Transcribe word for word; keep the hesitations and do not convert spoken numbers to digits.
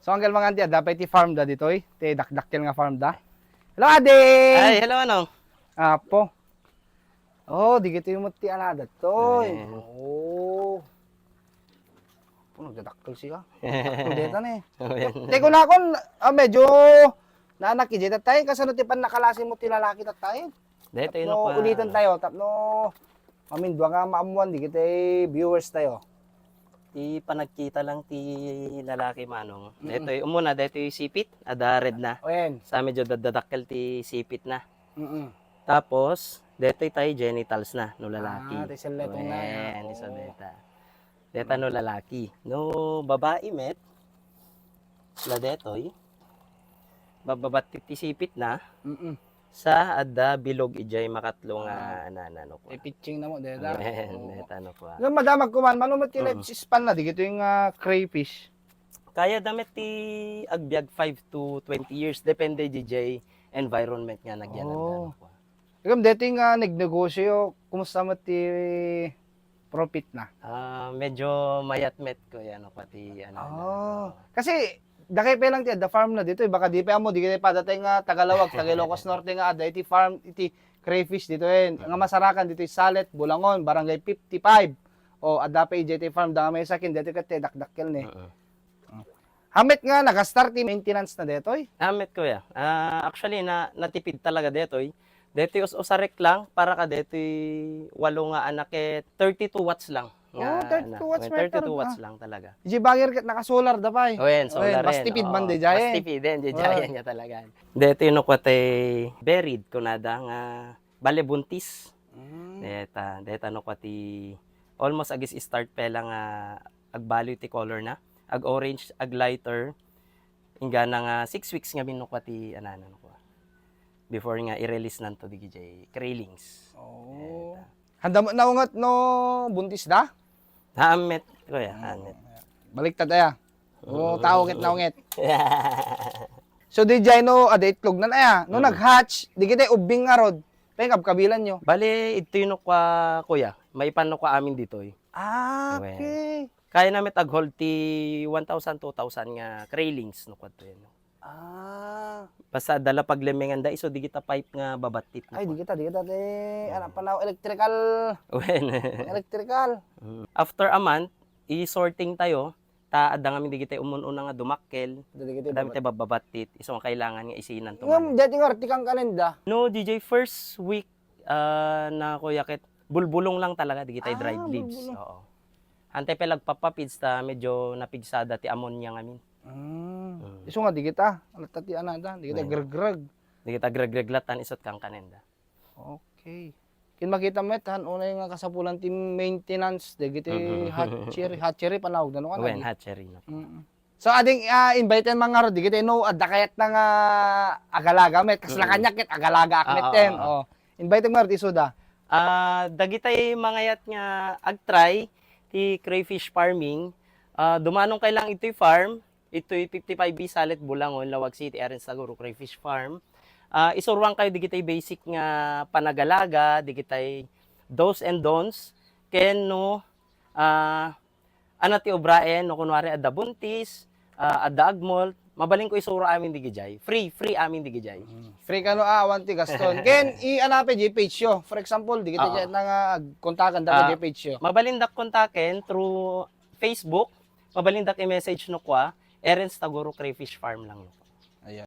So, Uncle Manganti, adda pay ti farm da ditoy, ti dakdakkel nga farm da. Hello, Ading! Ay, hello, Manong. Apo. Oh, digitoy met ti anada toy. Eh. Oh. Apo, nagdadakkel siya. Dakkel deta ni. Oh, yan. Te, kunakon, ah, medyo naanak idiay tattay, kasano ti pannakalasin mo ti lalaki tattay? Daytoy tapno no pa ulitan tayo, tapno mamindua nga maammuan digiti viewers tayo. Ti panagkita lang ti lalaki, Manong. Mm. Daytoy, umuna, daytoy sipit, adda red na. Wen. Sa medyo dadadakkel ti sipit na. Mm. Tapos, daytoy tay genitals na, no lalaki. Ah, ti selletong na. Wen, di sa Oo. Deta. Deta no lalaki. No babae met, la daytoy. Babbabat ti, ti sipit na. Mm. Sa adda bilog idiay makatlo nga Ah. Anana no kua. Ipitching na mo, deta. Amen. Oo. Deta no kua. Nga madamag kuman, mano met ti Mm. lifespan na, digitoy nga crayfish. Kaya da met ti agbiag five to twenty years, depende diay environment nga nagyanan da Oh. no kua. Ikam, deti nga nagnegosyo, kumusta met ti profit na? Ah, medyo mayat met, kuya, no, pati ano, ano. Ah, kasi dakay pa lang ti adda farm na ditoy, baka di pa mo, di kay padatay nga taga Laoag, taga Ilocos Norte nga adda iti farm, iti crayfish ditoy, eh. Nga Mm. masarakan ditoy Salet, Bulangon, Barangay fifty-five. O, adda pa iti farm, da nga may sakin, ditoy ket dakdakkel ni. Mm. Hamet nga nagastar ti maintenance na detoy? Hamet, kuya. Ah, actually, na, natipid talaga detoy. Detoy us-, usarek lang para ka detoy walo nga anak, eh, thirty-two watts lang. Oh, Nga, thirty-two ano, watts may thirty-two meter, watts ah. lang talaga. Di bagay ket nakasolar da pay. Oh, yan, Ayan, solar mas yan. tipid Oo, man di mas jayen. tipid din, di Oh. jayen nga talaga. Detoy no kwate buried, kunada nga bale buntis. Mm. Deta, deta no kwati almost agis start pa lang nga agbaliw ti color na. Ag-orange, ag-lighter. Inggana nga six weeks ngamin no kwati anana no kwa. Before nga i-release nanto digijay craylings. Oh. Eta. Handa mo naunget no buntis da? Hamet, kuya, hamet. Baliktad aya. Oh, tao ket naunget. So, dijay no, ada itlog nan aya. No Mm. nag-hatch, di kita ubbing ngarod. Pay kabkabilan nyo. Bale, itoy no kwa, kuya. Maipan no kwa amin ditoy. Ah, Well, okay. Kaya na met ag-hold ti one thousand, two thousand nga craylings no kwa to yun. Ah. Basta dala paglemengan da, iso di kita pipe nga babattit no Ay, di kwa. kita, di kita, di, Mm. anak pa na, electrical. Wen. Electrical. Mm. After a month, i-sorting tayo, ta adda ngamin digitay umun-una nga dumakkel, Adda digitay adda babat- mitay babbabattit, isu nga kailangan nga isinan to Ngem, man. Dati nga artikang kanenda. No, D J, first week, ah, na kuya ket bulbulong lang talaga digitay Ah, dried leaves. bulbulong. Oo. Antay pa lagpapapids ta medyo napigsada ti ammonia ngamin. Mm. Mm. Isu nga digita, alatta ti anada, digita Ngayon. gregreg. Digita gregreg latan isut kang kanenda. Okay. Kin makita met, han unay nga kasapulan ti maintenance, dagiti Mm-mm. hatchery, hatchery panawag na, no, Wen, kanadi? hatchery na. Mm. So, ading, ah, invite man ngarud, dagiti, no, adda kayat na nga agalaga met, kasla Mm. kaniak ket agalaga ak met Ah, ten. ah, ah. Oh. Invite man ngarud, isuda. Ah, dagitay mangayat nga agtry ti crayfish farming, ah, dumanong kay lang itoy farm, itoy fifty-five B Salet, Bulangon, Laoag City, Aaron's Tagoro Crayfish Farm. Ah, isuruan kayo digitay basic nga panagalaga, digitay do's and don'ts, ken no, ah, ano ti ubraen, no, kunwari adda buntis, ah, adda agmolt, mabalin ko isuro amin digijay. Free, free amin digijay. Mm. Free kano, ah, awan ti gaston. Ken, i-, ano pa, G P H yo. For example, digitay Ah. na nga agkontakan da Ah, G P H yo. Mabalindak kontaken through Facebook, mabalindak i-message no kwa, Aaron's Tagoro Crayfish Farm lang no.